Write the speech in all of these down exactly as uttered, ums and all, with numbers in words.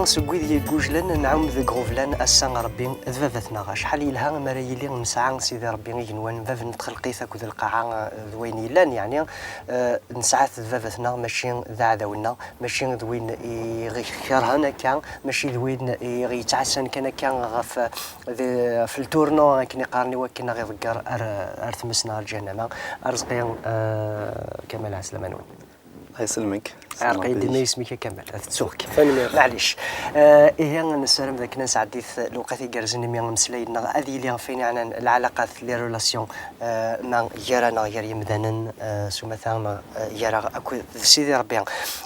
Seg wid yeggujlen, nɛum deg ɣublan, ass-a Ṛebbi d baba-tneɣ. Acḥal yelha mi ara yili nesɛa Sidi Ṛebbi igenwan, bab n txelqit akked lqaɛa, eh, d wayen yellan, yeɛni, eh, nesɛa-t d baba-tneɣ, mačči d aɛdaw-nneɣ, mačči d win i ɣ-ikerhen akka, mačči d win i ɣ-yettɛassan kan akka ɣef, eh, di, ɣef le tournant akken i qqaren, i wakken a ɣ-iḍegger ar, ar tmes neɣ ar ǧahennama. Arezqi, eh, Kamal, ɛeslama-nwen. Ay selmek. Ɛerq-iyi dima yisem-ik a Kamal, ad tettuɣ-k. Tanemmirt. Maɛlic. Eh, ihi, nessaram d akken ad nesɛeddi-t lewqat igerrzen imi ameslay-nneɣ ad yili ɣef wayen yeɛnan lɛalaqat, les relations, eh, ma gar-aneɣ, gar yimdanen, eh, s umata, eh, gar-aɣ akked d Sidi Ṛebbi.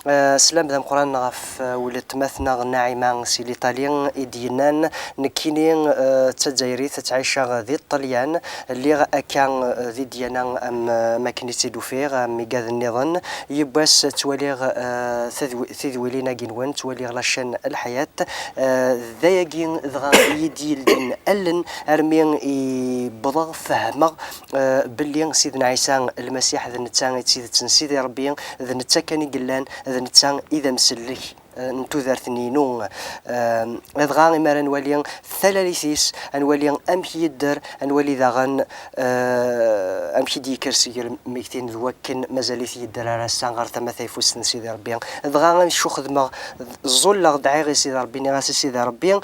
Eh, sslam d ameqqran ɣef, eh, weltma-tneɣ Naɛima si l'Italie i d-yennan, nekkini, eh, d tazzayrit, ttɛiceɣ di Ṭṭelyan, lliɣ akka, eh, di ddyana am, am akken i tt-id-ufiɣ, am igad nniḍen. Yiwwas ttwaliɣ, eh, tadwi-, tidwilin-agi-nwen, ttwaliɣ la chaîne Lḥayat. Eh, d ayagi dɣa i yi-d-yeldin allen armi i wwḍeɣ fehmeɣ, eh, belli Sidna Ɛisa Lmasiḥ d netta i d tidet n Sidi Ṛebbi, d netta kan i yellan, d netta i d amsellek, eh, n tudert-nni-inu. Eh, dɣa imi ara nwali talalit-is, ad nwali amek yedder, ad nwali daɣen, eh, amek i d-yekker seg lmegtin, d wakken mazal-it yedder ar ass-a ɣer tama tayeffust n Sidi Ṛebbi. Dɣa acu xedmeɣ? Ẓẓulleɣ-d, ɛiɣ i Sidi Ṛebbi, nniɣ-as i Sidi Ṛebbi,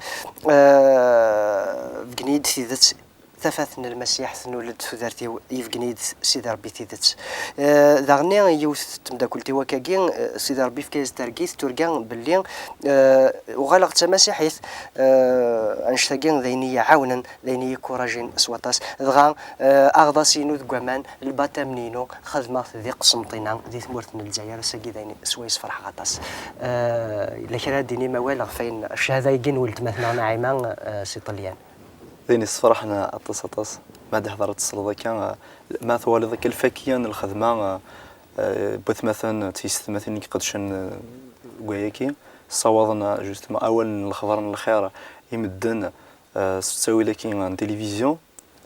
eh, bgen-iyi-d tidet, tafat n Lmasiḥ tnul-d tudert-iw, yebgen-iyi-d Sidi Ṛebbi tidet. Eh, daɣen yiwet n tmeddakelt-iw akkagi, eh, Sidi Ṛebbi yefka-yas-d targit, turga belli, eh, uɣaleɣ d tamasiḥit, eh, annect-agi d ayen i yi-iɛawnen, d ayen i yi-ikurajen s waṭas. Dɣa, eh, aɣḍas-inu deg waman, lbatam-inu, xedmeɣ-t di Qsenṭina, di tmurt n Lezzayer, ass-agi d ayen swayes ferḥeɣ aṭas. Eh, yella kra ad d-tinim awal ɣef wayen, ccahada-agi n weltma-tneɣ Naɛima, eh, si Ṭelyan? D ayen yessefraḥen aṭas, aṭas. Ma d-ḥḍer ad tesleḍ akka, eh, ma twaliḍ akka lfakiya n lxedma, eh, eh, n watmaten d tyessetmatin i iqedcen, eh, deg wayaki, ssawaḍen, eh, justement awal n lexbar n lxir i medden, eh, s ttawil-agi n tilivizyu,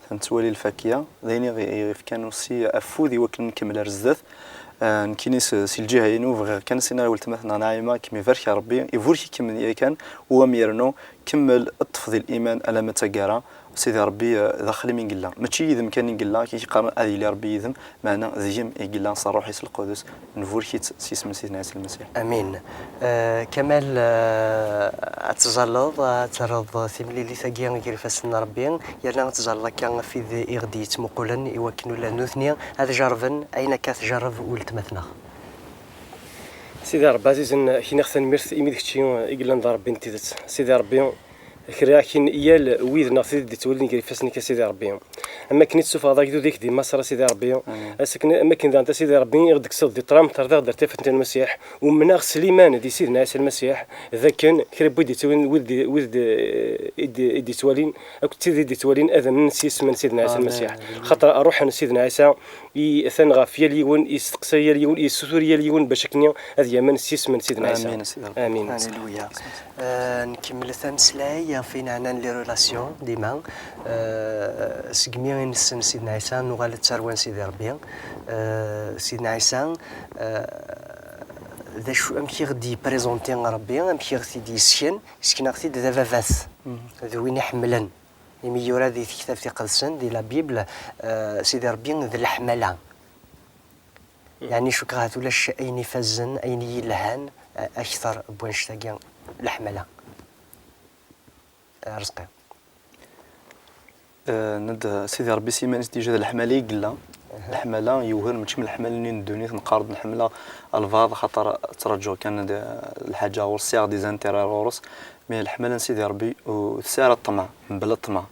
ad nettwali lfakiya, d ayen i ɣ-, i ɣ-ifkan aussi afud i wakken ad nkemmel ar zdat. Eh, nekkini s-, si lǧiha-inu bɣiɣ kan ad s-iniɣ i weltma-tneɣ Naɛima, ad kem-ibarek Ṛebbi, iburek-ikem yakan, u am yernu kemmel ṭṭef di liman alamma d taggara. Sidi Ṛebbi, eh, daxel-im i yella. Mačči yid-m kan i yella, akken i k-qqaren ad yili Ṛebbi yid-m, meɛna deg-m i yella s Ṛṛuḥ-is Lqudus, nburek-itt s yisem n Sidna Ɛisa Lmasiḥ. Amin. Eh, Kamal, eh, ad tẓalleḍ, ad terreḍ timlilit-agi gar ifassen n Ṛebbi, yerna ad tẓalleḍ akka ɣef wid i ɣ-d-yettmuqulen, i wakken ula d nutni ad jerrben ayen akka tjerreb weltma-tneɣ. Sidi Ṛebbi ɛzizen, ak-iniɣ tanemmirt imi d kečči i yellan d Ṛebbi n tidet. Sidi Ṛebbi, kriɣ-ak-in yal wid neɣ tid i d-ittwalin gar ifassen-ik, a Sidi Ṛebbi. Am akken i d-tessufɣeḍ agdud-ik di Maṣer, a Sidi Ṛebbi. Amin. As akken, am akken daɣen, a Sidi Ṛebbi, i ɣ-d-tekkseḍ di ṭṭlam, terdiḍ-d ar tafat n Lmasiḥ. Umneɣ s liman di Sidna Ɛisa Lmasiḥ, d akken kra n wid d-ittwalin, wid d-, wid d-, i d-, i d-ittwalin, akked tid i d-ittwalin, ad amnen s yisem n Sidna Ɛisa Amin. Lmasiḥ. Xaṭer Ṛṛuḥ n Sidna Ɛisa i atan ɣef yal yiwen, yesteqsa yal yiwen, yessutur yal yiwen bac akken ad yamen s yisem n Sidna Ɛisa. Amin, a Sidi Ṛebbi. Amin. Aleluya. Eh, nkemmel ameslay ɣef wayen ɛnan les relations, dima. Eh, segmi i nessen Sidna Ɛisa, nuɣal d tarwa n Sidi Ṛebbi. Eh, Sidna Ɛisa, eh, d acu, amek i ɣ-d-yeprésenté Ṛebbi, amek i ɣ-t-id-yessken? Yessken-aɣ-t-id d ababat, d win iḥemmlen. Imi yura di tektabt iqedsen, di la Bible, eh, Sidi Ṛebbi d leḥmala. Yeɛni cukkeɣ ahat ulac ayen ifazen, ayen yelhan, eh, akter n wannect-agi, leḥmala. Eh, Ṛezqi. Eh, ned, Sidi Ṛebbi s yiman-is déjà d leḥmala i yella. Leḥmala yewher, mačči am leḥmala-nni n ddunit, neqqar-d nḥemmel albaɛḍ, axaṭer ttraǧuɣ kan d, lḥaǧa ɣur-s, sɛiɣ des intérêts ɣur-s. Mais leḥmala n Sidi Ṛebbi ur tesɛi ara ṭṭmeɛ, mebla ṭṭmeɛ.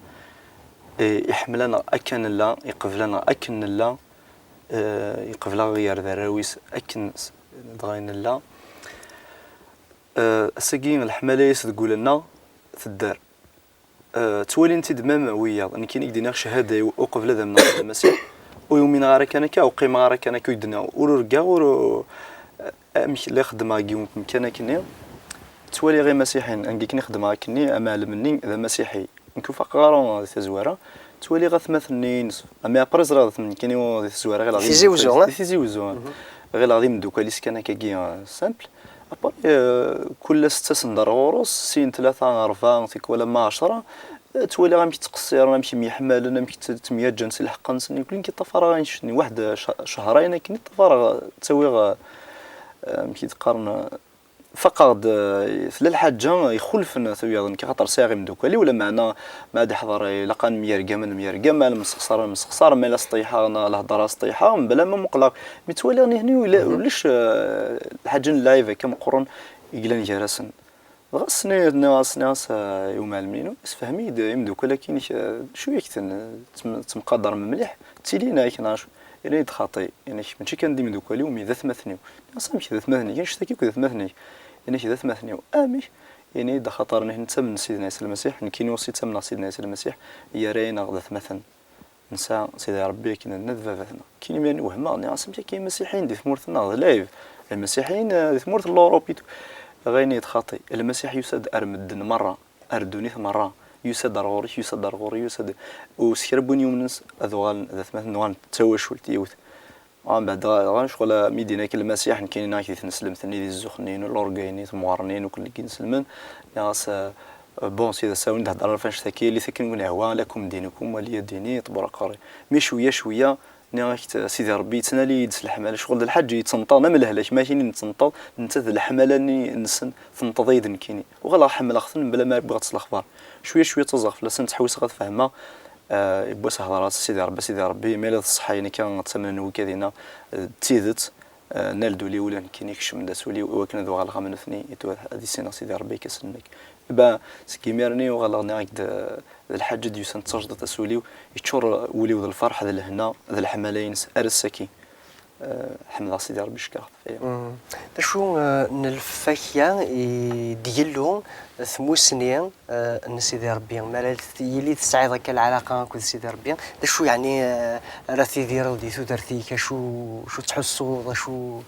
Eh, iḥemmel-aneɣ akka nella, iqebl-aneɣ akken nella, eh, iqebl-aɣ gar d arraw-is akken s-, dɣa i nella. Eh, ass-agi leḥmala-is deg wul-nneɣ tedder. Eh, ttwalin-tt-id même wiyaḍ. Nekkini i k-d-iniɣ ccahada-iw uqbel ad amneɣ d Lmasiḥ. Ur umineɣ ara kan akka, ur qqimeɣ ara kan akka, ur d-nniɣ, ur urgaɣ, ur, eh, amek la xeddmeɣ deg yiwen umkan akkenni. Ttwaliɣ imasiḥiyen, anga akken i xeddmeɣ akkenni, amɛellem-nni d amasiḥi. Nekk ur faqeɣ ara di tazwara. Ttwaliɣ atmaten-nni-ines. Mais après ẓriɣ d nekkini di tazwara, ɣileɣ d Tizi Wezzu, imdukal-is, eh? Di Tizi Wezzu, eh. Ɣileɣ d imdukal-is kan akkagi, eh, simple. Après, euh, kul ass ttasen-d ar ɣur-s, sin, tlata, rebɛa, tikwal ma ɛecra, euh, ttwaliɣ amek ttqeṣṣiren, amek myeḥmalen, amek tt-, ttemyaǧǧan s lḥeqq-nsen, nekkni ur k-ṭṭafareɣ ayen cni, waḥed ca-, cehrayen akken i ṭṭafareɣ, ttawiɣ, euh, amek i d-qqaren, euh, faqeɣ-d, euh, tella lḥaǧa ixulfen tawiyaḍ nekk, axaṭer sɛiɣ imeddukal-iw, lameɛna ma ad iḥḍer ilaq ad nemyergam, ad nemyergam, ma lemsexṣar, ad nemsexṣar, ma la sṭeyḥeɣ neɣ lhedra sṭeyḥeɣ, mebla ma muqleɣ. Mi ttwaliɣ nihni ula-, ulac, eh, lḥaǧa n lɛib akka meqqren i yellan gar-asen. Dɣa s-, nniɣ-as, nniɣ-as, eh, i umɛellem-inu, sefhem-iyi-d imeddukal-agi-inek, eh, d acu yak-ten, eh, ttem-, temqadarem mliḥ, ttilin-ak neɣ acu? Yenna-yi-d xaṭi, yenna-k mačči kan d imeddukal-iw, mi d atmaten-iw. Nniɣ-as amek d atmaten-ik? Annect-agi akk d atmaten-ik. Yenna-k d atmaten-iw. Amek? Yenna-yi-d axaṭer nihni nettamen n Sidna Ɛisa Lmasiḥ, nekkini ur s-ittamneɣ Sidna Ɛisa Lmasiḥ, yerra-yaneɣ d atmaten. Nesɛa Sidi Ṛebbi akken nenna d baba-tneɣ. Nekkini mi wehmeɣ, nniɣ-as amek akka imasiḥiyen di tmurt-nneɣ d lɛib. Imasiḥiyen, eh, di tmurt n l'Europe et tout. Ɣayen-iyi-d xaṭi. Lmasiḥ yusa-d ar medden merra, ar ddunit merra. Yusa-d ar ɣur-k, yusa-d ar ɣur-i, yusa-d. U s kra n win yumnen s-, ad uɣalen d atmaten, ad uɣalen d tawacult yiwet. Mbeɛd dɣa, dɣa ccɣel mi d-yenna-k Lmasiḥ, nekkini nniɣ-ak di tneslemt-nni, di zzux-nni, l'orgueil-nni, temɣer-nni, ukelli i ineslmen, nniɣ-as, eh, bon, sidi, s awen d-hedreɣ ɣef annect-agi, yelli-t akken wi nehwa, lakum dinukum waliya dini, tebrak ɣer-i. Mi cwiya, cwiya, nniɣ-ak-d, Sidi Ṛebbi yettnali-yi-d s leḥmala, ccɣel d lḥaǧa yettenṭaḍ, am lehlak, ma kini nettenṭaḍ, netta d leḥmala-nni-nsen tenṭeḍ-iyi-d nekkini. Uɣaleɣ ḥemmleɣ-ten mebla ma wwiɣ-d s lexbar. Cwiya, cwiya ttaẓeɣ fell-asen, ttḥewwiseɣ ad fehmeɣ, eh, yiwwas hedreɣ-as, Sidi Ṛebbi, Sidi Ṛebbi, ma yella d ṣṣeḥḥa, ayen akka ttamnen wigad-inna, eh, d tidet, eh, nal-d ul-iw ula nekkini, kecmen-d as ul-iw, i wakken ad uɣaleɣ am nutni, i tura ad issineɣ Sidi Ṛebbi akka s lmek. Ben, seg imir-nni uɣaleɣ nniɣ-ak-d, eh, d lḥaǧa d-yusan d tajdiṭ as ul-iw, yeččur wul-iw d lferḥ, d lehna, d leḥmala-ines ar ass-agi. Eh, ḥemdeɣ Sidi Ṛebbi, cekkreɣ-t ɣef waya. Mm. D acu, eh, n lfakya i d-yellu tmusni, eh, n Sidi Ṛebbi? Mi ara t-, yili tesɛiḍ akka lɛalaqa akked Sidi Ṛebbi, d acu yeɛni, eh, ara tidireḍ di tudert-ik? Acu, acu tettḥussuḍ? Acu?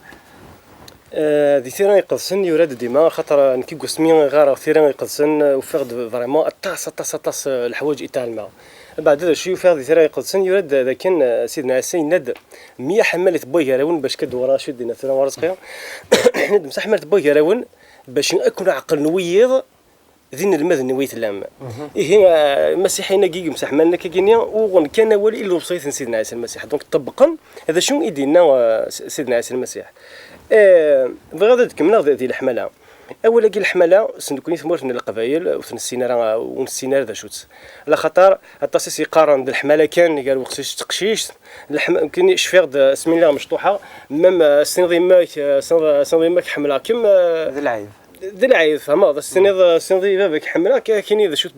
Eh, di Tira Iqedsen yura-d dima, axaṭer nekk deg wasmi i ɣareɣ Tira Iqedsen, eh, ufiɣ-d vraiment aṭas, aṭas, aṭas, eh, leḥwayeǧ i tɛelmeɣ. Mbeɛd d acu i ufiɣ di Tira Iqedsen, yura-d d akken, eh, Sidna Ɛisa yenna-d, myaḥmalet n wagarawen, bac ka d-uɣreɣ acu i d-yenna tura Waṛezqi. Yenna-d, msaḥmalet n wagarawen, bac ad ken-ɛeqlen wiyiḍ d inelmaden n wi tellam. Ihi, eh, imasiḥiyen-agi yemsaḥmalen akkagini, uɣen kan awal i lewṣayat n Sidna Ɛisa Lmasiḥ. Donc, ṭebbqen d acu i d-yenna, eh, S-, Sidna Ɛisa Lmasiḥ. Eh, bɣiɣ ad d-kemmleɣ di, di leḥmala. Awal-agi leḥmala, s nekkni tmurt n Leqbayel, ur t-nessin ara, ur nessin ara d acu-tt. Laxaṭer, aṭas i s-yeqqaren d leḥmala kan, gar uqcic d teqcict, leḥma-, nekkini cfiɣ-d asmi lliɣ mecṭuḥeɣ, même, eh, tessneḍ yemma-k, eh, tessneḍ, tessneḍ yemma-k ḥemmleɣ-kem, eh, d lɛib. D lɛib, tfehmeḍ, as-tiniḍ, eh, tessneḍ i baba-k ḥemmleɣ-k, ad k-ini d acu-t,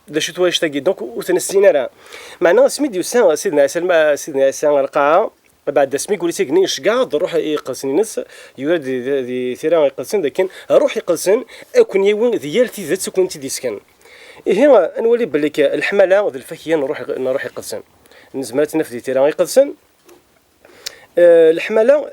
d acu-t wannect-agi. Donc, ur t-nessin ara. Meɛna asmi d-yusa Sidna Ɛisa, Sidna Ɛisa ɣer lqaɛa, Mbeɛd asmi yuli signi, iceggeɛ-d Ṛṛuḥ Iqedsen-ines, yura-d di, di, di Tira Iqedsen dakken Ṛṛuḥ Iqedsen ad ken-yawi di yal tidet, ad ken-tt-id-yessken. Ihi, ad nwali belli k-, leḥmala d lfakya n Ṛṛuḥ, n Ṛṛuḥ Iqedsen. Nezmer ad tt-naf di Tira Iqedsen. Eh, leḥmala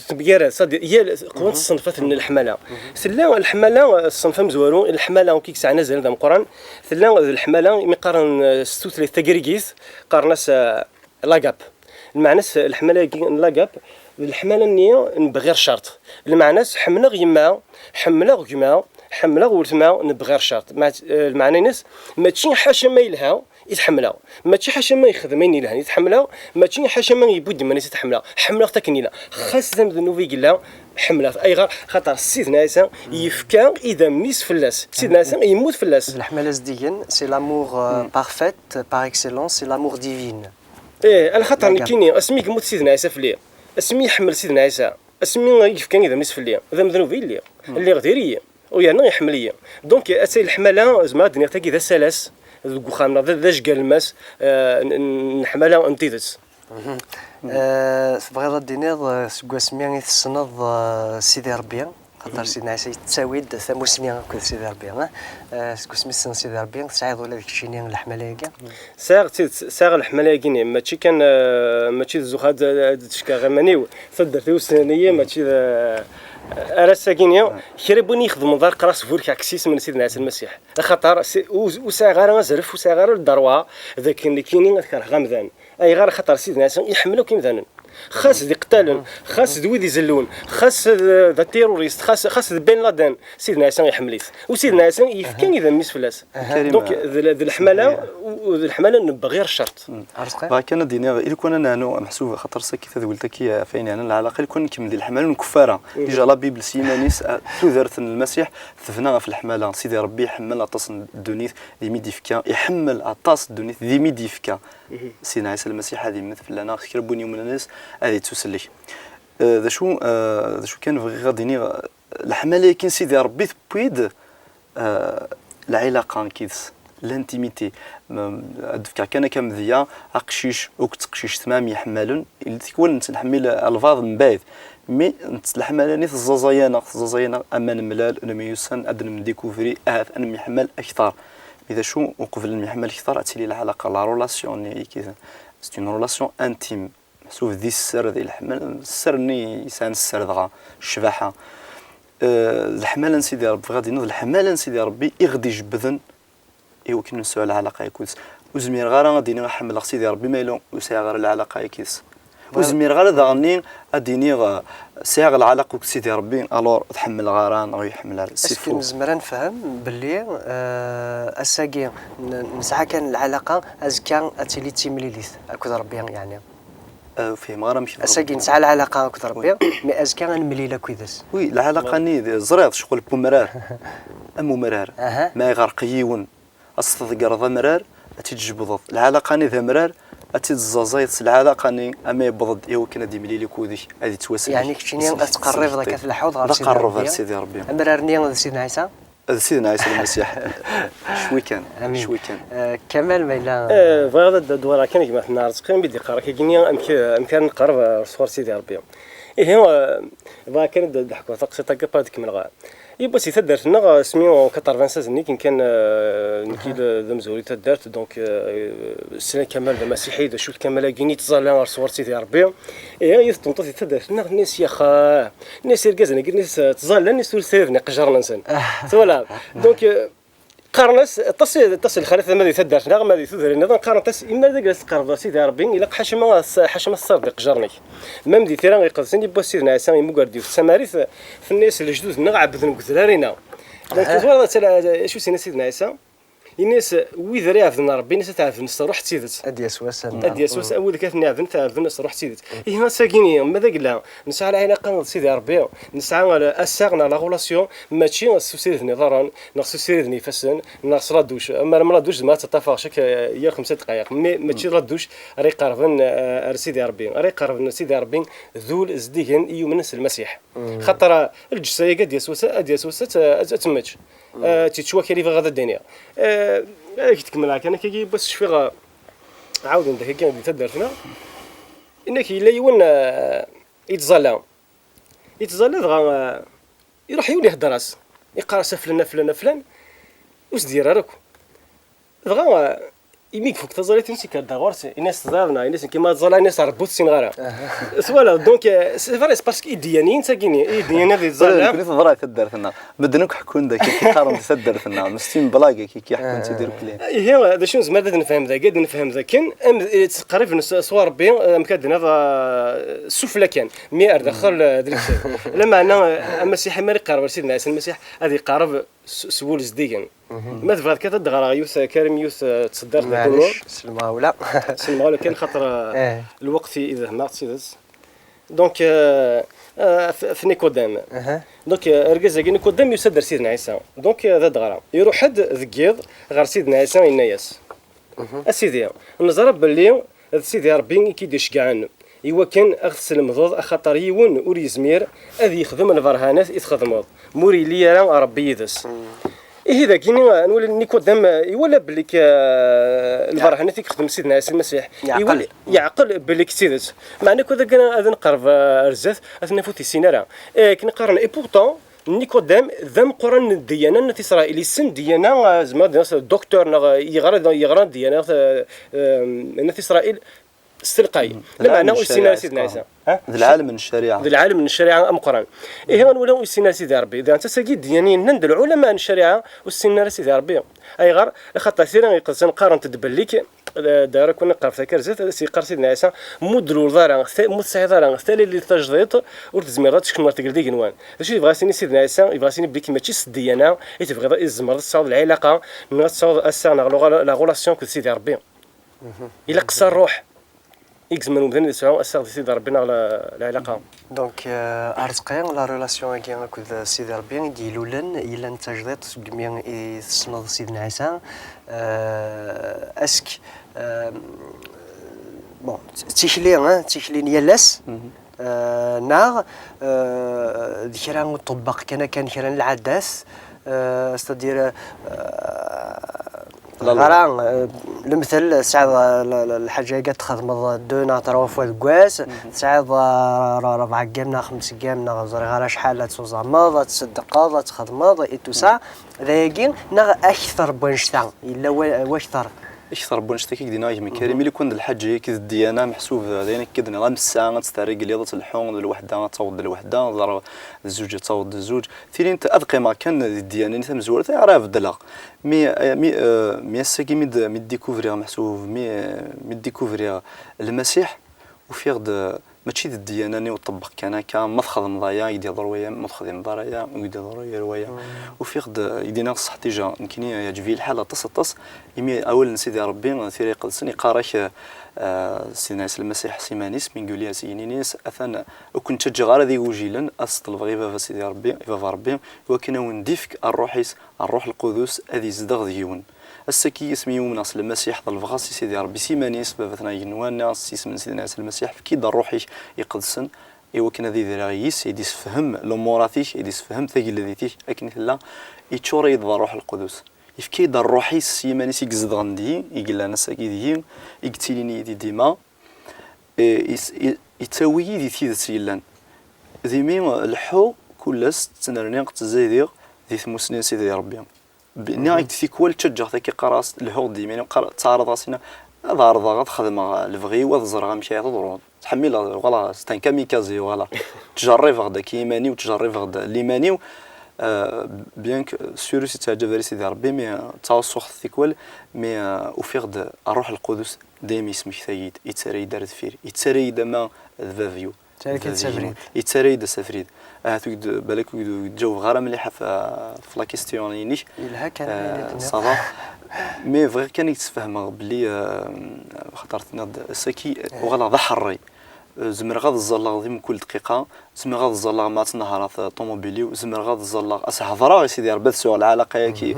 temgarad, c'est-à-dire, yal, qwant ṣṣenfat n leḥmala. Tella leḥmala, eh, ṣṣenf amezwaru, leḥmala akk i yesɛan azal d ameqqran, tella d leḥmala, imi qqaren, eh, s tutlayt tagrigit, qqaren-as, eh, l'agape. Lmeɛna-s, leḥmala-agi n l'agape, d leḥmala-nni n bɣir ccerṭ. Lmeɛna-s, ḥemmleɣ yemma, ḥemmleɣ gma, ḥemmleɣ weltma n bɣir ccerṭ. Meɛ-, eh, lmeɛna-ines, mačči ḥaca ma yelha i t-ḥemmleɣ, mačči ḥaca ma yexdem ayen yelhan i t-ḥemmleɣ, mačči ḥaca ma yewwi-d iman-is i t-ḥemmleɣ, ḥemmleɣ-t akken yella. Xas d amednub i yella, ḥemmleɣ-t. Ayɣer? Xaṭer Sidna Ɛisa yefka idammen-is fell-as. Sidna Ɛisa yemmut fell-as. D leḥmala zeddigen, c'est l'amour, euh, parfait, par excellence, c'est l'amour divin. Eh, alaxaṭer nekkini, asmi yemmut Sidna Ɛisa fell-i, asmi iḥemmel Sidna Ɛisa, asmi i yefka idammen-is fell-i, d amednub i lliɣ. Lliɣ diri-yi. U yerna iḥemmel-iyi. Donc, atta leḥmala, zemreɣ ad d-iniɣ tagi d asalas deg uxxam, neɣ d, d ajgal n mass, eh, n, n, n leḥmala n tidet. Eh, tebɣiḍ ad d-tiniḍ, eh, seg wasmi i tessneḍ, eh, Sidi Ṛebbi? Xaṭer Sidna Ɛisa yettawi-d tamusni akked Sidi Ṛebbi, eh? Eh, seg wasmi i tessneḍ Sidi Ṛebbi, tesɛiḍ ula d keččini leḥmala-agi? Sɛiɣ tidet, sɛiɣ leḥmala-agi-nni, mačči kan, eh, mačči d zzux ad, ad d-cekkeɣ iman-iw, taddart-iw ssnen-iyi, mačči d, eh, ar ass-agi-nni, kra n win ixedmen d arqer-as burkeɣ s yisem n Sidna Ɛisa Lmasiḥ. Axaṭer si-, ur, ur sɛiɣ ara azref, ur sɛiɣ ara lderwa d akken nekkini ad kerheɣ amdan. Ayɣer? Axaṭer Sidna Ɛisa iḥemmel akk imdanen. Xas d iqettalen, xas d wid izellun, xas d, d terrorist, xas, xas d Ben Laden, Sidna Ɛisa iḥemmel-it. U Sidna Ɛisa yefka idammen-is fell-as. Karim, donc, d, d leḥmala, u, u d leḥmala n bɣir ccerṭ. Bɣiɣ kan ad d-iniɣ, i lukan ad neɛnu, meḥsub, axaṭer sakit tadwilt-agi ɣef ayen yeɛnan lɛalaqa, i lukan nkemmel di leḥmala n kuffara. Déjà, la Bible s yiman-is, ah, tudert n Lmasiḥ tebna ɣef leḥmala. Sidi Ṛebbi iḥemmel aṭas n ddunit d imi d-yefka, iḥemmel aṭas n ddunit d imi d-yefka. Sidna Ɛisa Lmasiḥ ad yemmet fell-aneɣ, kra n win yumnen yes ad yettusellek. Eh, d acu, eh, d acu kan bɣiɣ ad d-iniɣ, eh, leḥmala-agi n Sidi Ṛebbi tewwi-d, eh, lɛilaqa yid-s, l'intimité. Ma, ad d-fkeɣ kan akka amedya, aqcic akked teqcict ma myeḥmalen, il tikwal nettneḥmil albaɛḍ mebɛid. Mi nett leḥmala-nni teẓẓaẓay-aneɣ, teẓẓaẓay-aneɣ ama nemlal, nemyussan, ad nemdikuvri, ahat ad nemyeḥmal akteṛ. Mi d acu, uqbel ad nemyeḥmal akteṛ, ad tili lɛalaqa, la relation-nni, c'est une relation intime. Meḥsub di sser, di leḥmala, sser-nni yesɛan sser dɣa, ccbaḥa. Eh, d leḥmala n Sidi Ṛebbi, bɣiɣ ad d-iniɣ, d leḥmala n Sidi Ṛebbi i ɣ-d-ijebbden i wakken nesɛu lɛalaqa akked-s. Ur zmireɣ ara ad d-iniɣ ḥemmleɣ Sidi Ṛebbi ma yella ur sɛiɣ ara lɛalaqa akked-s. Ur zmireɣ ara daɣen ad d-iniɣ, eh, sɛiɣ lɛalaqa akked Sidi Ṛebbi, alors ur t-ḥemmleɣ ara neɣ ur yi-ḥemmel ara. C'est faux. Est-ce que nezmer ad nefhem belli, eh, ass-agi n-, nesɛa kan lɛalaqa, azekka ad tili d timlilit akked Ṛebbi, yeɛni? Eh, ur fhimeɣ ara amek. Ass-agi nesɛa lɛalaqa akked Ṛebbi, mais azekka ad nemlil akk yid-s. Oui, lɛalaqa-nni d-, ẓriɣ ccɣel n umrar. Am umrar. Aha. Ma iɣreq yiwen, ad s-tḍeggreḍ amrar, ad tt-id-tjebdeḍ. Lɛalaqa-nni d amrar, ad tt-id-tezzaẓayeḍ s lɛalaqa-nni, ama yewweḍ-d i wakken ad d-imlil akked-k, ad yettwaslek. Yeɛni keččini ad tqerribeḍ akka f lḥuḍ ɣer Sidi Ṛebbi. D aqerreb ɣer Sidi Ṛebbi. Amrar-nni d Sidna Ɛisa? D Sidna Ɛisa Lmasiḥ. Cwi kan. Amin. Cwi kan. Eh, Kamal, ma yella. Eh, bɣiɣ ad d-, ad d-walaɣ kan gma-tneɣ Arezqi, mi d-iqqar akka-gini, amek, amek ara nqerreb, eh, sɣur Sidi Ṛebbi. Ihi, eh, bɣiɣ kan ad d-, ad d-ḥkuɣ taqsiṭ-agi, après ad kemmleɣ. Yiwwas di taddart-nneɣ, eh, asmi quatre-vingt-seize-nni, kan, eh, nekki d, d amezwaru di taddart, donc, eh, slan Kamal d amasiḥi, d acu d Kamal-agi-ni yettẓalla ɣer sɣur Sidi Ṛebbi. Ihi, yiwet n tmeṭṭut di taddart-nneɣ, tenna-as, yax, eh, tenna-as irgazen-agi, tenna-as, eh, ttẓallan, tenna-as ur siriden iqejjaren-nsen. Twalaḍ? Donc, eh, qqaren-as, aṭas, aṭas n lxalat, ma di taddart-nneɣ, ma di tudrin nniḍen, qqaren-as, imar d agla tqerrbeḍ ɣer Sidi Ṛebbi, ilaq ḥaca ma, ḥaca ma tessardeḍ iqejjaren-ik. Même di tira iqedsen, yiwwas Sidna Ɛisa yemmuger-d yiwet n tamarit, tenna-as lejdud-nneɣ ɛebbden deg udrar-ina. Donc, twalaḍ acu s-yenna Sidna Ɛisa? Yenna-as, wid ara iɛebden Ṛebbi, yenna-as ad t-ɛebden s ṛṛuḥ d tidet. Ad d-yas wass, ad d-yas wass, a wid akka ten-iɛebden, ad t-ɛebden s ṛṛuḥ d tidet. Ihi ass-agi-ni, ma d agla, nesɛa lɛilaqa d Sidi Ṛebbi, nesɛa assaɣ neɣ la relation, mačči s usiriden iḍarren, neɣ s usiriden ifassen, neɣ s la douche. Ama la douche, zemreɣ ad tt-ṭṭafeɣ cak, eh, yal xemsa dqayeq. Mais mačči la douche ara iqerben, eh, ar Sidi Ṛebbi. Ara iqerben ar Sidi Ṛebbi d ul zeddigen i yumnen s Lmasiḥ. Xaṭer, eh, lǧessa-agi ad d-yas wass, ad d-yas wass ad, ad, ad temmečč. Eh, tt-yettwakali bɣiɣ ad d-iniɣ. Eh, ad k-d-kemmleɣ kan akkagi, yiwwas cfiɣ, eh, ɛawden-d akkagi di taddart-nneɣ. Inna-k yella yiwen, eh, yettẓalla. Yettẓalla dɣa, eh, iruḥ yiwen ihedder-as. Iqqar-as a flan, a flan, a flan. Ur s-d-yerri ara akk. Dɣa, eh, imi ifuk taẓallit-ines, yekker-d ɣur-s, yenna-as tẓalliḍ neɣ? Yenna-as nekki ma ttẓalliɣ, yenna-as Ṛebbi ur t-ssineɣ ara. Twalaḍ, donc, eh, c'est vrai, c'est parce que idiyaniyen ttagini, idiyaniyen ad ittẓalla. Nekni teḍra i taddart-nneɣ. Medden akk ḥekkun-d akka, qqaren di taddart-nneɣ. Mais c'est une blague, akka, ḥekkun-tt-id irkelli. Ihi, d acu nezmer ad nefhem dagi? Ad nefhem dakken, am, eh, ttqerriben s, s wa Ṛebbi, eh, amek ad d-naf, eh, sufella kan. Mi ar daxel, eh, d lektab. Lameɛna, eh, amasiḥi mi ara iqerreb ar Sidna Ɛisa Lmasiḥ, ad iqerreb s, s wul zeddigen. Ma tebɣiḍ kan ad d-ɣreɣ yiwet, eh, Karim, yiwet, eh, tseddart dagi-nni. Maɛlic, s lemɣawla. S lemɣawla kan, xaṭer, eh, lweqt i, i dehmeɣ d tidet. Donc, euh, euh, f-, f Nikodem. Donc, euh, argaz-agi Nikodem yusa-d ar Sidna Ɛisa. Donc, euh, d adɣra. Iruḥ-d deg yiḍ ɣer Sidna Ɛisa, yenna-yas, a Sidi, neẓra belli d Sidi Ṛebbi i k-id-iceggɛen i wakken a ɣ-teslemdeḍ, axaṭer yiwen ur yezmir ad yexdem lberhanat i txedmeḍ, ma ur yelli ara Ṛebbi yid-s. Ihi dagini, nwala Nikodem, eh, iwala belli k-, eh, lberhanat i yexdem Sidna Ɛisa Lmasiḥ. Yeɛqel. Iwala, yeɛqel belli k-, d tidet. Meɛna kul akken ad nqerreb, eh, ar zdat, ad t-naf ur t-yessin ara. Eh, akken qqaren, et pourtant, Nikodem d ameqqran n ddiyana n At Isṛayil. Yessen ddiyana, eh, zemreɣ ad d-iniɣ docteur neɣ, eh, yeɣra, yeɣra ddiyana, eh, eh, n At Isṛayil. S telqay. Lameɛna ur yessin ara Sidna Ɛisa. Ha? D lɛalem n ccariɛa. D lɛalem n ccariɛa ameqqran. Ihi, ad nwali ur yessin ara Sidi Ṛebbi. Daɣen d tagi i d-yennan d lɛulama n ccariɛa ur ssinen ara Sidi Ṛebbi. Ayɣer? Axaṭer tira iqedsen qqarent-d belli k-, Dara kun iqqar ɣef takerza, ad as-yeqqar Sidna Ɛisa, mu d-luleḍ ara, ta- mu tesɛiḍ ara talili tajdiṭ, ur tezmireḍ ad teknuḍ ɣer tgelda igenwan. D acu i yebɣa as-yini Sidna Ɛisa? Yebɣa as-yini belli mačči s ddiyana i tebɣiḍ, i tzemreḍ ad tesɛuḍ lɛilaqa, neɣ ad tesɛuḍ ass-a neɣ la la relation akked Sidi Ṛebbi. Ilaq s ṛṛuḥ i yezmer umdan ad yesɛu ass-a d Sidi Ṛebbi neɣ la- lɛilaqa. Donc, euh, Arezqi, la relation-agi akked Sidi Ṛebbi i d-ilulen, yellan d tajdiṭ segmi i tessneḍ Sidna Ɛisa. Euh, est-ce que, euh, bon, d tikli, hein, d tikli n yal ass, euh, neɣ, euh, d kra n uṭebbeq kan akka n kra n lɛadat, euh, c'est-à-dire, euh, la loi. Ɣer, euh, lemtel, tesɛiḍ, euh, la- la- lḥaǧa-agi ad txedmeḍ deux neɣ trois fois deg wass, tesɛiḍ, euh, ra- rebɛa n ggam neɣ xems n ggam neɣ ẓriɣ ara acḥal ad tuẓameḍ, ad tṣeddqeḍ, ad txedmeḍ, et tout ça. D ayagi, neɣ akter n wannect-a? Yella wa- wakter? Akter n wannect-agi i k-d-yenna gma Karim, ili kun d lḥaǧa-agi d ddiyana, meḥsub d ayen akka d-nniɣ, am ssaɛa ad tt-terregliḍ, ad telḥu d lweḥda, ad taweḍ d lweḥda, d ra- d zzuǧ, ad taweḍ d zzuǧ. Tilin-t ad qqimeɣ kan di ddiyana-nni tamezwarut, ayɣer ara beddleɣ? Mi, mi, euh, mi ass-agi mi d- mi d-découvriɣ, meḥsub, mi, mi d-découvriɣ Lmasiḥ, ufiɣ-d, euh, mačči d ddiyana-nni uṭebbeq kan akka, ma txedmeḍ aya, i d-yeḍru waya, ma txedmeḍ ara aya, i d-yeḍru yir waya. Ufiɣ-d, euh, i d-iniɣ ṣṣeḥ déjà, nekkini yeɛǧeb-iyi lḥal aṭas, aṭas, imi awal n Sidi Ṛebbi, Tira Iqedsen, iqqar-ak, euh, euh, Sidna Ɛisa Lmasiḥ s iman-is, mi yuli-as yini-as, atan ur ken-ttaǧǧaɣ ara d igujilen, ad s-ṭelbeɣ i Baba Sidi Ṛebbi, i Baba Ṛebbi, i wakken a wen-d-ifk Ṛṛuḥ-is, Ṛṛuḥ Lqudus, ad izdeɣ deg-wen. Ass-agi, asmi i umneɣ s Lmasiḥ, ḍelbeɣ-as i Sidi Ṛebbi, s iman-is, Baba-tneɣ igenwan, s yisem n Sidna Ɛisa Lmasiḥ, efk-iyi-d Ṛṛuḥ-ik iqedsen, i wakken ad idreɣ yis, i d-isefhem lumurat-ik, i d-isefhem tageldit-ik akken i tella, iččur-iyi-d d Ṛṛuḥ Lqudus. Yefka-yi-d Ṛṛuḥ-is s yiman-is i izedɣen deg-i, i yellan ass-agi deg-i, i yettilin yid-i dima, i- is- i- yettawi-yi di tidet yellan. D imi leḥḥuɣ kul ass, ttnerniɣ, ttzayidiɣ di tmusni n Sidi Ṛebbi. B- Nniɣ-ak-d tikwal ttaǧǧaɣ-t akka, qqareɣ-as, lhuɣ-d d yimi-inu, qqar- tteɛraḍeɣ-as, ini, ad ɛerḍeɣ ad xedmeɣ lebɣi-u, ad ẓreɣ amek ara teḍru. Ttḥemmileɣ, voilà, c'est un kamikaze, voilà. Ttjerribeɣ-d akka iman-iw, ttjerribeɣ-d liman-iw, euh, bien que sûr yettaɛǧab ara Sidi Ṛebbi, mais, euh, ttɛussuɣ-t tikwal, mais, euh, ufiɣ-d Ṛṛuḥ Lqudus dayem yesmektay-iyi-d, yettarra-yi-d ar deffir, yettarra-yi-d ama d bab-iw. Yettarra-k d bab-iw. Yettarra-yi-d asafrid. Ahat ur k-d-, balak ur k-d-, ur k-d-ǧawbeɣ ara mliḥ ɣef, ɣef la question-inek. Yelha kan, euh, ayen i d-tenniḍ. Ça va. Mais bɣiɣ kan ad k-d-sfehmeɣ belli, euh, xaṭer tenniḍ-d, ass-agi, eh, uɣaleɣ d aḥerri. Euh, zemreɣ ad ẓẓalleɣ di mkul dqiqa, zemreɣ ad ẓẓalleɣ ma ttnehreɣ ṭumubil-iw, zemreɣ ad ẓẓalleɣ, ad s-hedreɣ i Sidi Ṛebbi, ad sɛuɣ lɛalaqa-agi,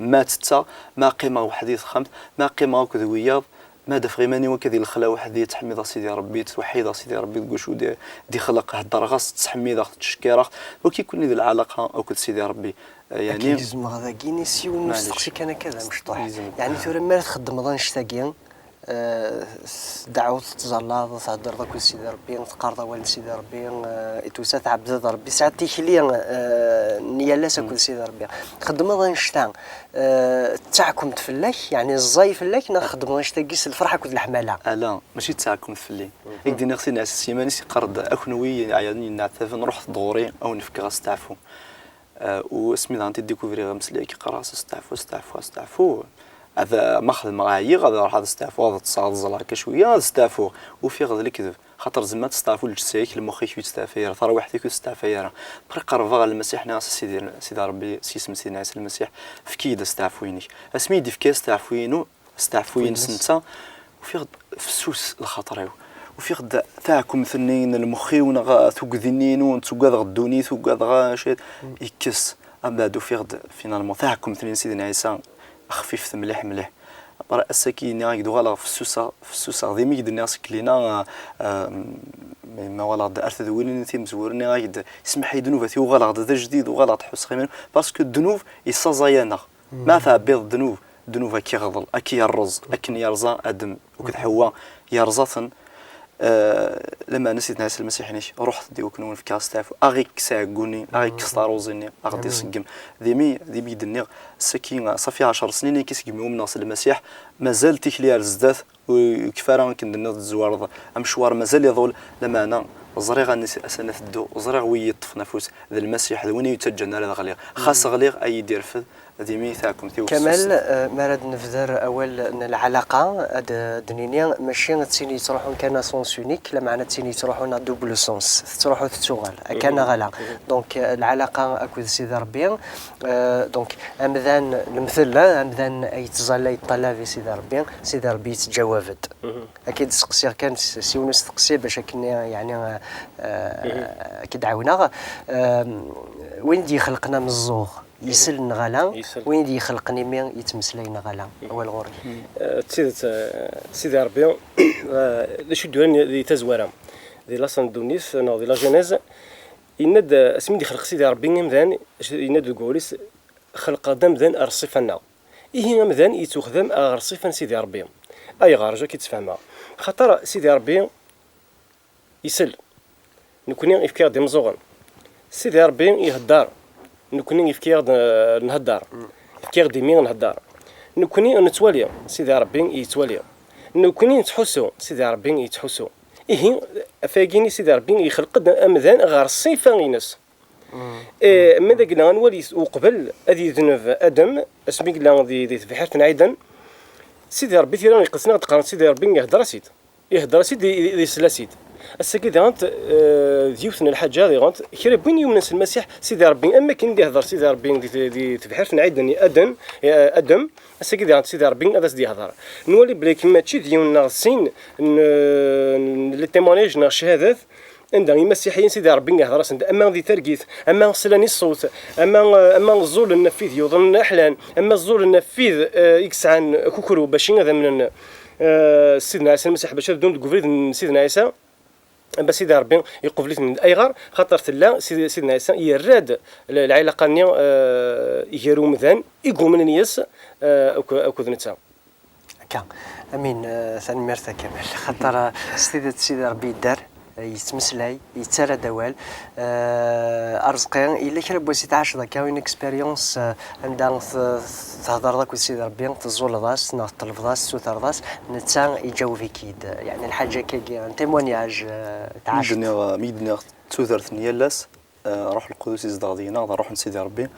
ma ttetteɣ, ma qqimeɣ weḥd-i texxamt, ma qqimeɣ akked wiyaḍ, ma d-afeɣ iman-iw akka di lexla weḥd-i, ttḥemmideɣ Sidi Ṛebbi, ttweḥḥideɣ Sidi Ṛebbi deg wacu d-, d-ixleq, heddreɣ-as, ttḥemmideɣ-t, ttcekkireɣ, wagi kulli d lɛalaqa akked Sidi Ṛebbi. Eh, yeɛni, gezmeɣ dagi-ni s yiwen n usteqsi kan akka d amecṭuḥ. Yeɛni tura mi ara txeddmeḍ annect-agi, eh, s ddeɛwa tettẓallaḍ, theddreḍ akked Sidi Ṛebbi, teqqareḍ awal n Sidi Ṛebbi, eh, i tusa tɛebdeḍ Ṛebbi, tesɛiḍ tikli, eh, n yal ass akked Sidi Ṛebbi. Txeddmeḍ annect-a, eh, d taɛkemt fell-ak, yeɛni ẓẓay fell-ak, neɣ txeddmeḍ annect-agi s lferḥ akked leḥmala? Ala, mačči d taɛkemt fell-i. I k-d-iniɣ Sidna Ɛisa s yiman-is yeqqar-d, a kunwi yeɛyan yenneɛtaben, ruḥet-d ɣur-i, a wen-fkeɣ asteɛfu. Eh, u asmi daɣen t-id-découvriɣ ameslay-agi, qqareɣ-as asteɛfu, asteɛfu, asteɛfu. Ad, ma xedmeɣ ɛyiɣ, ad ruḥeɣ ad steɛfuɣ, ad ṭṭseɣ, ad ẓẓleɣ akka cwiya, ad steɛfuɣ. Ufiɣ d lekdeb. Xaṭer tzemreḍ ad testeɛfu lǧetta-ik, lmux-ik ur yettesteɛfu ara, tarwiḥt-ik ur testeɛfu ara. Après qerrbeɣ ɣer Lmasiḥ, nniɣ-as, a Sidi, Sidi Ṛebbi, s yisem n Sidna Ɛisa Lmasiḥ, efk-iyi-d asteɛfu-inek. Asmi i yi-d-yefka asteɛfu-inu, asteɛfu-ines netta, ufiɣ-d fessus lxaṭer-iw. Ufiɣ-d taɛkemt-nni n lmux-iw neɣ tugdi-nni-inu, ttuggadeɣ ddunit, uggadeɣ acu, yekkes. Ambeɛd ufiɣ-d, finalement, taɛkemt-nni n Sidna Ɛisa xfifet mliḥ, mliḥ. Après, ass-agi nniɣ-ak-d uɣaleɣ fessuseɣ, fessuseɣ. D imi i k-d-nniɣ seg lina, ah, ah, ma uɣaleɣ-d ar tedwilin timezwura, nniɣ-ak-d, ismeḥ-iyi ddnubat-iw, uɣaleɣ-d d ajdid, uɣaleɣ-d ḥusseɣ iman-iw, parce que ddnub yessaẓay-aneɣ. Ma tɛebbiḍ ddnub, ddnub ad k-iɣḍel, ad k-yerreẓ, akken yerẓa Adem akked Ḥewwa, yerẓa-ten. Eh, lameɛna Sidna Ɛisa Lmasiḥ-inek, ruḥet-d i wakken wen-fkeɣ asteɛfu, a ɣ-ikkes aɛeggu-nni, a ɣ-ikkes taruẓi-nni, a ɣ-d-iṣeggem. D imi, d imi i d-nniɣ, saki, ṣafi ɛecṛ snin akka segmi umneɣ s Lmasiḥ, mazal tikli ar zdat, ur yekfi ara akken d-tenniḍ, tezwareḍ amecwar, mazal iḍul, lameɛna ẓriɣ ansi, ansi ara teddu, ẓriɣ wi yi-yeṭṭfen afus, d Lmasiḥ, d win i yi-ttaǧǧan ara d-ɣliɣ. Xas ɣliɣ, ad iyi-d-irfed, Ad imi taɛkemt-iw Kamal, eh, mi ara d-nebder awal n lɛalaqa, ad d-nini mačči d tin yettruḥun kan à sens unique, lameɛna d tin yettruḥun à double sens, tettruḥu tettuɣal, akka neɣ ala. Donc, eh, lɛalaqa akked Sidi Ṛebbi, eh, donc, amdan, lemtel, eh, amdan ay yettẓalla yeṭṭalab i Sidi Ṛebbi, Sidi Ṛebbi yettǧawab-d. Akka i d-steqsiɣ kan s s yiwen usteqsi bac akken, yeɛni, eh, eh, ad k-id-ɛawneɣ. Eh, win d-ixelqen ameẓẓuɣ, yisel neɣ ala? Yisel. Win i d-ixelqen imi yettmeslay neɣ ala? Awal ɣur-k. Eh, d tidet, eh, Sidi Ṛebbi, eh, d acu i d-yuran di tazwara, di laṣel n ddunit neɣ di la Genèse, yenna-d, eh, asmi d-ixleq Sidi Ṛebbi amdan, yenna-d deg wawal-is, xelqeɣ-d amdan ar ṣṣifa-nneɣ. Ihi amdan yettwexdam ɣer ṣṣifa n Sidi Ṛebbi. Ayɣer? Acu akka i d-sfehmeɣ? Xaṭer Sidi Ṛebbi isell. Nekni yefka-aɣ-d imeẓẓuɣen. Sidi Ṛebbi ihedder. Nekni yefka-aɣ-d, eh, nhedder. Yefka-aɣ-d imi nhedder. Nekni nettwali. Sidi Ṛebbi yettwali. Nekni nettḥussu. Sidi Ṛebbi yettḥussu. Ihi, ɣef wayagi-nni Sidi Ṛebbi yexleq-d amdan ɣer ṣṣifa-ines. Eh, ma d agna ad nwali uqbel ad yedneb Adem, asmi yella di, di tebḥirt n Ɛiden, Sidi Ṛebbi, tira iqedsen ad d-qqaren Sidi Ṛebbi ihedder-as-id. Ihedder-as-id, i- i- isell-as-id. Ass-agi diɣen, eh, d yiwet n lḥaǧa diɣen, kra n win yumnen s Lmasiḥ, Sidi Ṛebbi, am wakken d-ihedder Sidi Ṛebbi di, di, di tebḥirt n Ɛiden i Adem, eh, Adem, ass-agi diɣen Sidi Ṛebbi ad as-d-yehder. Nwali belli mačči d yiwen neɣ sin n, n les témoignages neɣ cchadat, anda imasiḥiyen Sidi Ṛebbi ihder-asen-d, ama di targit, ama slan i ṣṣut, ama, ama ẓẓulen ɣef wid yuḍnen aḥlan, ama ẓẓulen ɣef wid, eh, i yesɛan akukru bac ad amnen, eh, Sidna Ɛisa Lmasiḥ, bac ad ddun deg ubrid n Sidna Ɛisa, ama Sidi Ṛebbi iqubel-iten-id. Ayɣer? Xaṭer tella Sidi-, Sidna Ɛisa yerra-d l-, lɛilaqa-nni, eh, gar umdan i yumnen yes, eh, akk-, akked netta. Akka. Amin, eh, tanemmirt a Kamal. Xaṭer, eh, s tidet Sidi Ṛebbi yedder, eh, yettmeslay, yettarra-d awal. Eh, Arezqi, yella kra n wass i tɛaceḍ akka une expérience, eh, anda t-, thedreḍ akked Sidi Ṛebbi, teẓẓuleḍ-as neɣ tṭelbeḍ-as, tessutreḍ-as, netta iǧaweb-ik-id? Yeɛni lḥaǧa akkagi, un témoignage, eh, Mi tɛaceḍ? d-nniɣ, mi d-nniɣ d tudert n yal ass, eh, Ṛuḥ Lqudus izdeɣ deg-neɣ, d Ṛuḥ n Sidi Ṛebbi.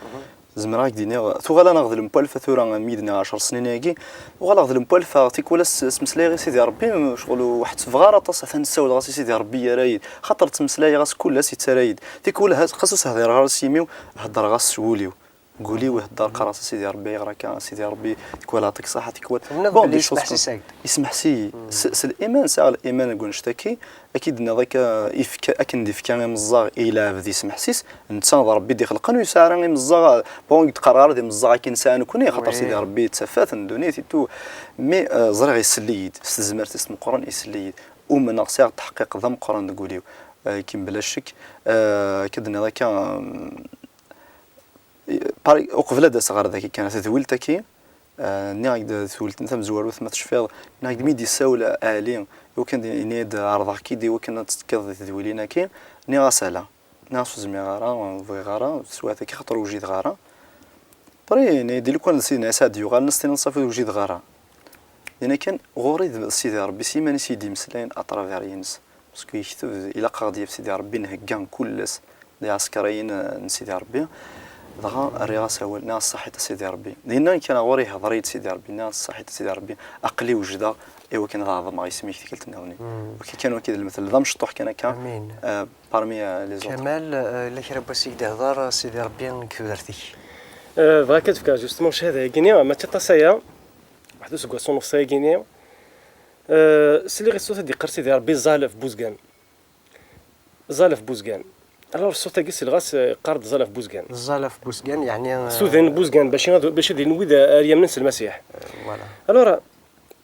Zemreɣ ad k-d-iniɣ, tuɣal-aneɣ d lemwalfa tura, mi d-nniɣ ɛecr snin-agi, uɣaleɣ d lemwalfa, tikwal ass ttmeslayeɣ i Sidi Ṛebbi, ccɣel ur ḥettbeɣ ara aṭas, atan ssawleɣ-as i Sidi Ṛebbi yerra-yi-d, xaṭer ttmeslayeɣ-as kul ass yettarra-yi-d. Tikwal ha-, xas ur s-hdireɣ ara s yimi-w, heddreɣ-as s wul-iw. Deg wul-iw ihedder, qqareɣ-as a Sidi Ṛebbi, ayɣer akka a Sidi Ṛebbi, tikwal ɛṭik ṣaḥa, tikwal. Tenniḍ Bon, belli des choses comme yesmeḥsis-ak-d. Yesmeḥsi-yi. S, s liman, sɛiɣ liman deg wannect-agi, ad k-id-nniḍ akka, ifka, akken d-ifka imeẓẓaɣ i lɛebd yesmeḥsis, netta d Ṛebbi i d-ixelqen, ur yesɛi ara imeẓẓaɣ, bon, ur d-qqareɣ ara d imeẓẓaɣ akken nesɛa nekkni, xaṭer Oui. Sidi Ṛebbi d tafat n ddunit et tout. Mais, euh, ẓriɣ isell-iyi-d, s tezmert-is meqqren isell-iyi-d. Umneɣ, sɛiɣ ttaḥqiq d ameqqran deg wul-iw, euh, kim bla ccek, euh, akka d-nniḍ akka, euh, Pari-, uqbel ad d-aseɣ ɣer dagi kan, tedwilt-agi, eh, nniɣ-ak-d tedwilt-nni tamezwarut, ma tecfiḍ, nniɣ-ak-d mi d-yessawel Ɛli, i wakken d-, yenna-yi-d ɛerḍeɣ-k-id i wakken ad tettekkiḍ di tedwilin-agi, nniɣ-as ala. Nniɣ-as ur zmireɣ ara, ur bɣiɣ ara, taswiɛt-agi xaṭer ur wjideɣ ara. Après, yenna-yi-d, i lukan d Sidna Ɛisa ad d-yuɣalen, ad s-tiniḍ ṣafi ur wjideɣ ara. Dinna kan, ɣur-i d Sidi Ṛebbi s yiman-is i d-imeslayen à travers yines. Parce que yekteb, ilaq ad ɣ-d-yaf Sidi Ṛebbi nhegga kul ass d iɛsekriyen, eh, n Sidi Ṛebbi. Dɣa rriɣ-as awal, nniɣ-as ṣaḥit a Sidi Ṛebbi. Dinna kan ɣur-i ihder-iyi-d Sidi Ṛebbi, nniɣ-as ṣaḥit a Sidi Ṛebbi, aql-i wejdeɣ i wakken ad ɛeḍmeɣ isem-ik tikkelt nniḍen. Waki kan, waki d lmetl, d amecṭuḥ kan akka, Amin. Eh, parmi, eh, les autres. Kamal, eh, yella kra n wass i k-d-ihder Sidi Ṛebbi deg tudert-ik? Eh, bɣiɣ kan ad fkeɣ justement cchada-agi-nni, mačči aṭas aya, waḥed useggas u nneṣ ayagi-nni, eh, sliɣ i ṣṣut ad d-iqqar Sidi Ṛebbi ẓẓal ɣef Buzgan. Ẓẓal ɣef Buzgan. Alors, ṣṣut-agi selleɣ-as, eh, yeqqar-d ẓẓal ɣef Buzgan. Ẓẓal ɣef Buzgan, yeɛni, eh, Suden Buzgan, bac ad, bac ad ilin wid ara yamnen s Lmasiḥ. Eh, voilà. Alors,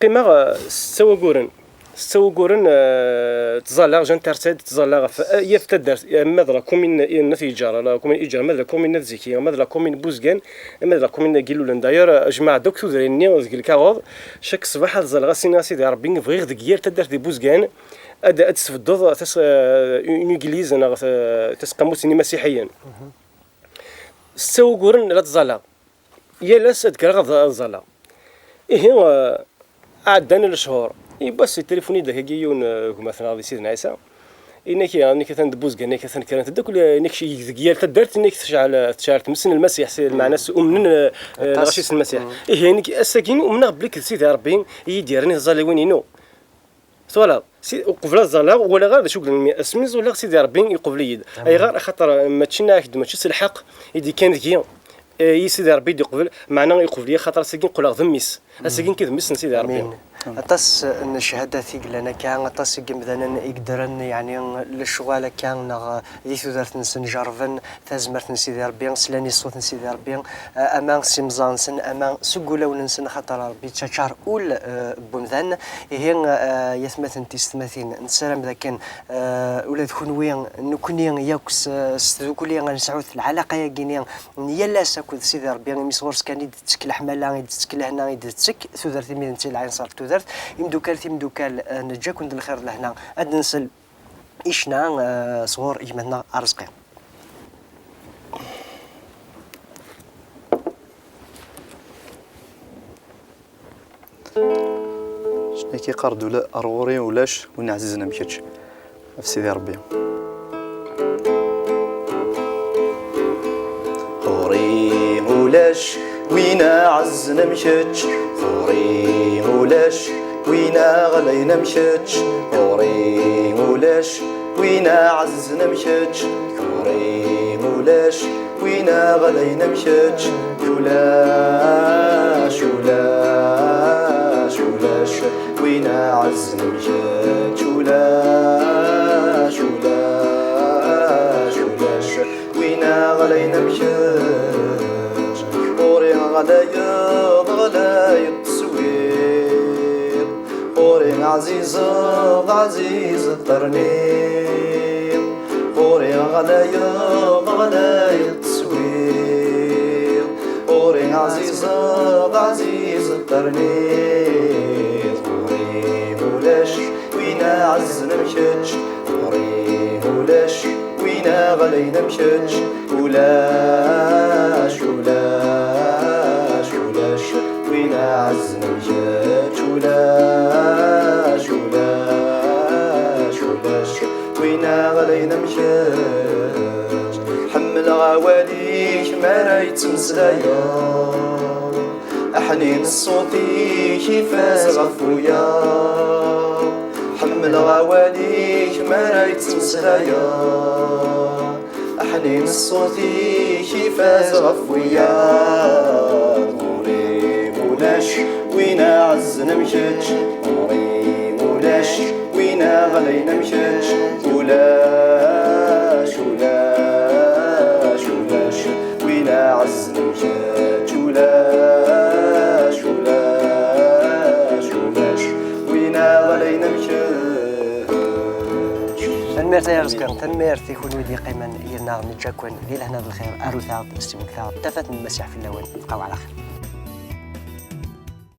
qqimeɣ, eh, setta waguren. Setta waguren, eh, ttẓallaɣ, j'intercède, ttẓallaɣ ɣef, eh, yat taddart, eh, ma d la commune n At Yeǧǧar, la commune Iǧǧar, ma d la commune n At Ziki, ma d la commune Buzgan, ma d la commune n Gilulen. D'ailleurs, eh, jemɛeɣ-d akk tudrin-nni deg lkaɣeḍ, chaque ṣṣbeḥ ad ẓẓalleɣ, as-iniɣ a Sidi Ṛebbi, bɣiɣ deg yir taddart di Buzgan, ad, ad tesbeddeḍ tas-, eh, une église neɣ ta-, taseqqamut n imasiḥiyen. Setta wuguren la ttẓallaɣ. Yal ass ad kkreɣ ad, ad ẓẓalleɣ. Ihi, eh, ɛeddan lecɣur. Yiwwas yettilifuni-d akkagi yiwen, eh, gma-tneɣ di Sidna Ɛisa. Inek, inek atan d Buzgan, inek atan kra n teddukel, inek deg yal taddart, inek tecɛel, tecɛel tmes n Lmasiḥ, si lmeɛna s umnen, eh, eh, Aṭas. Lɣaci s Lmasiḥ. Mm. Ihi, inek ass-agi umneɣ belli d Sidi Ṛebbi i yi-d-yerran i tẓalliwin-inu. Twalaḍ, si, uqbel ad ẓẓalleɣ, walaɣ ara d acu yellan, mi asmi ẓẓulleɣ Sidi Ṛebbi iqubel-iyi-d. Amen. Ayɣer? Axaṭer mačči n aɛekd, mačči s lḥeqq i d-ikkan deg-i, eh, i Sidi Ṛebbi i d-iqbel, meɛna iqubel-iyi axaṭer ass-agi qqleɣ d mmi-s. Ass-agi nekk d mmi-s n Sidi Ṛebbi. Amin. Aṭas n cchada i yellan akka, aṭas n yimdanen i yeddren, yeɛni, lecɣal akka, neɣ di tudert-nsen jerrben tazmert n Sidi Ṛebbi, slan i ṣṣut n Sidi Ṛebbi, eh, ama s imẓan-nsen, ama seg wulawen-nsen, axaṭer Ṛebbi yettaččar ul, eh, n wemdan. Ihi, eh, yatmaten tisetmatin, nessaram d akken, eh, ula d kunwi, nekkni yakk s, s tdukli, ad nesɛut lɛalaqa-yagi-ni n yal ass akked Sidi Ṛebbi, imi sɣur-s kan i d-tettek leḥmala, i d-tettek lehna, i d-tettek tudert, imi d netta i lɛinṣer n tudert. Imdukal, timdukal, eh, neǧǧa-ken-d lxir d lehna, ad nsel i ccna, eh, sɣur gma-tneɣ Arezqi. Ccna-k iqqar-d ula ar ɣur-i ulac win ɛzizen am kečč, ɣef Sidi Ṛebbi. Ɣur-i ulac win ɛezzen am kečč, ɣur-i ulac win ɣlayen am kečč, ɣur-i ulac win ɛezzen am kečč, ɣur-i ulac win ɣlayen am kečč, ulac, ulac, ulac, win ɛezzen am kečč, ulac, ulac, ulac, win ɣlayen am kečč. Ɣur-i ɣlayeḍ, ɣlayeḍ teswiḍ, ɣur-i ɛzizeḍ, ɛzizeḍ terniḍ, ɣur-i ɣlayeḍ, ɣlayeḍ teswiḍ, ɣur-i ɛzizeḍ, ɛzizeḍ terniḍ, ɣur-i ulac win ɛezzen am kečč, ɣur-i ulac win ɣlayen am kečč, ulac, ulac, ulac win ɛezzen am kečč, ulac, ulac, ulac win ɣlayen am kečč. Ḥemmleɣ awal-ik mi ara yettmeslayeḍ, aḥnin ṣṣut-ik ifaz ɣef wiyaḍ. Ḥemmleɣ awal-ik mi ara yettmeslayeḍ, aḥnin ṣṣut-ik ifaz ɣef wiyaḍ. Ɣur-i ulac win ɛezzen am kečč, ɣur-i ulac win ɣlayen am kečč, ulac, ulac, ulac win ɛezzen am kečč, ulac, ulac, ulac win ɣlayen am kečč. Tanemmirt ay Arezqi, tanemmirt i kunwi d-yeqqimen yid-neɣ, neǧǧa-ken di lehna d lxir, arut-aɣ-d, stiwget-aɣ-d, tafat n Lmasiḥ fell-awen, bqaw ɛla xir.